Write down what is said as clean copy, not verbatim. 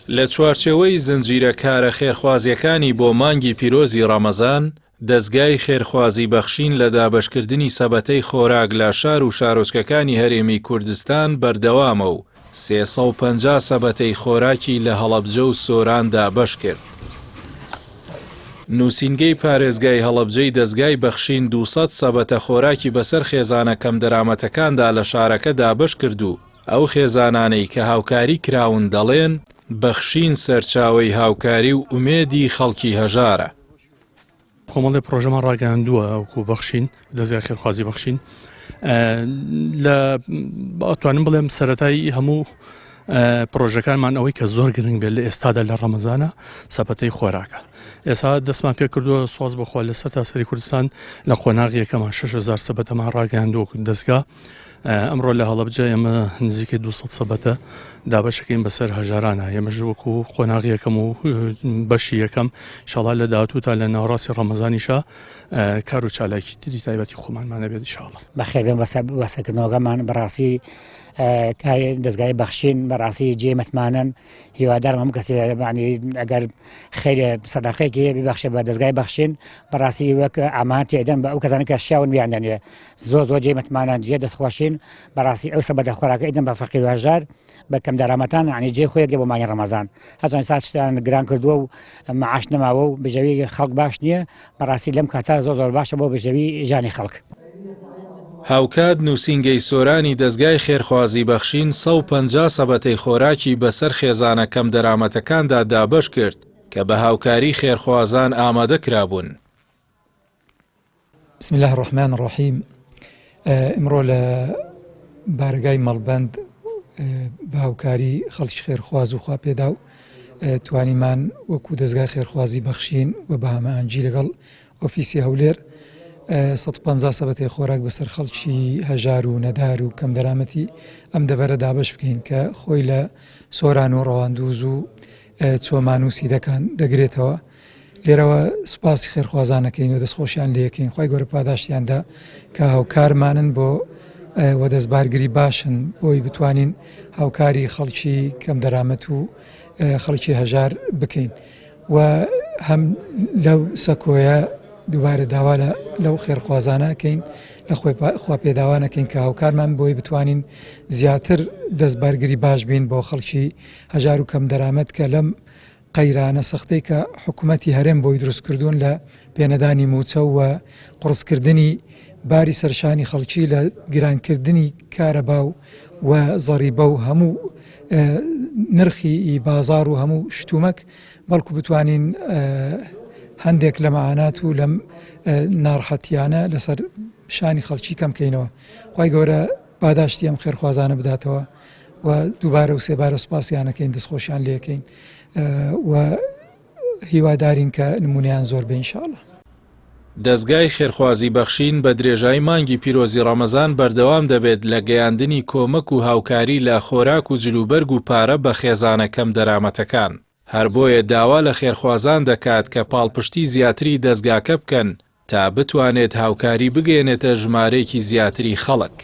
لە چوارچێوەی زنجیرە کارە خێرخوازییەکانی بۆ مانگی پیرۆزی ڕەمەزان، دەزگای خێرخوازی بەخشین لە دابەشکردنی سەبەتەی خۆراک لە شار و شارۆچکەکانی هەرێمی کوردستان بەردەوامە و 350 سەبەتەی خۆراکی لە هەڵەبجە و سۆران دابەشکرد. نووسینگەی پارێزگای هەڵەبجەی دەزگای بەخشین 200 سەبەتە خۆراکی بەسەر خێزانە کەمدەرامەتەکاندا لە شارەکە دابەشکرد و ئەو خێزانانەی کە هاوکاری کراون دەڵێن، بەخشین سەرچاوەی هاوکاری و ئومێدی خەڵکی هەژارە. کۆمەڵێ پرۆژەمان ڕاگەیاندووە وەکو بەخشین دەزگای خێرخوازی بەخشین لە ئەتوانم بڵێم سەتای هەموو پرۆژەکانمان ئەوەی کە زۆر گرنگ بێت لە ئێستادا لە ڕەمەزانە سەپەتەی خۆراکە ئێستا دەستمان پێ کردووە سواز بخوا لە سەر تاسەری کوردستان لە قۆناغ یەکەمان 6000 سەبەتەمان ڕاگەیاندووە دەستگا ئەمڕۆ لە هەڵەبجە ئێمە نزیکەی 200 سەبەتە دابەشەکەین بەسەر هەژارانە ئێمەش وەکو قۆناغ یەکەم و بەشی یەکەم شەڵا لە داهاتوو تا لە ناوەڕاستی ڕەمەزانیشا کار و چالاکی تری تایبەتی خۆمانمان هەبێت ئینشاڵڵا. بەخێربێن بەسە بەسەکردنەوەکەمان بەڕاستی کاری دەزگای بەخشین بەڕاستی جێ متمانەن هیوادارم هەموو کەسێ یعنی ئەگەر خێرێ سەداقەیەکی هەیە ببەخشێ بە دەزگای بەخشین بەڕاستی وەک ئامانەتی ئەدەن بە ئەو کەسانە کە شیاون بیاندەنێ زۆر زۆر جێی متمانەن جێ دەستخۆشین بەڕاستی ئەو سەبەتە خۆراکە ئیدن بە فەقیر و هەژار بە کەم دەرامەتان یعنی جێ خۆیەک بۆ مانگی ڕەمەزان هەرچەند سات شتیان گران کردووە و معاش نەماوە و بژەوی خەڵک باش نییە بەڕاستی لەم کاتە زۆر زۆر باشە بۆ بژەوی ژیانی خەڵک. هاوکات نووسینگەی سۆرانی دەزگای خێرخوازی بەخشین 150 سەبەتەی خۆراکی بەسەر خێزانە کەمدەرامەتەکاندا دابەشکرد کە بە هاوکاری خێرخوازان ئامادەکرابوون. بسم اللە الرحمن الرحیم ئمڕۆ لە بارەگای مەڵبەند بە هاوکاری خەڵکی خێرخواز و خواپێدا و توانیمان وەکو دەزگای خێرخوازی بەخشین و بە هەماهەنگی لەگەڵ ئۆفیسی هەولێر 150 سەبەتەی خۆراک بەسەر خەڵکی هەژار و نەدار و کەمدەرامەتی ئەم دەڤەرە دابەش بکەین کە خۆی لە سۆران و ڕەواندوز و چۆمان و سیدەکان دەگرێتەوە. لێرەوە سوپاسی خێرخوازان ئەکەین و دەستخۆشیان لێکەین خوای گەورە پاداشتیان دا کە هاوکارمانن بۆ وەدەست بارگری باشن بۆی بتوانین هاوکاری خەڵکی کەم دەرامەت و خەڵکی هەژار بکەین و هەم لەو سەکۆیە دووبارە داوا لە لەو خێرخوازانە کەین لە خۆی خوا پێداوانەکەین کە هاوکارمان بۆی بتوانین زیاتر دەست بارگری باش بین بۆ خەڵکی هەژار و کەم دەرامەت کە لەم قەیرانە سەختەی کە حکومەتی هەرێم بۆی دروست کردوون لە پێنەدانی مووچە و قوڕسکردنی باری سەرشانی خەڵکی لە گرانکردنی کارەبا و و زەڕیبە و هەموو نرخی بازاڕ و هەموو شتومەک بەڵکو بتوانین هەندێک لە مەعانات و لەم ناڕەحەتیانە لەسەر شانی خەڵکی کەم کەینەوە خوای گەورە پاداشتی ئەم خێرخوازانە بداتەوە و دووبارە و سێبارە سوپاسیان ئەکەین دەستخۆشیان لێکەین و هیوادارین کە نمونەیان زۆر بێ ئینشاءاللە. دەزگای خێرخوازی بەخشین بە درێژایی مانگی پیرۆزی ڕەمەزان بەردەوام دەبێت لە گەیاندنی کۆمەک و هاوکاری لە خۆراک و جلوبەرگ و پارە بە خێزانە کەمدەرامەتەکان. هەر بۆیە داوا لە خێرخوازان دەکات کە پاڵپشتی زیاتری دەزگاکە بکەن تا بتوانێت هاوکاری بگەیەنێتە ژمارەیەکی زیاتری خەڵک.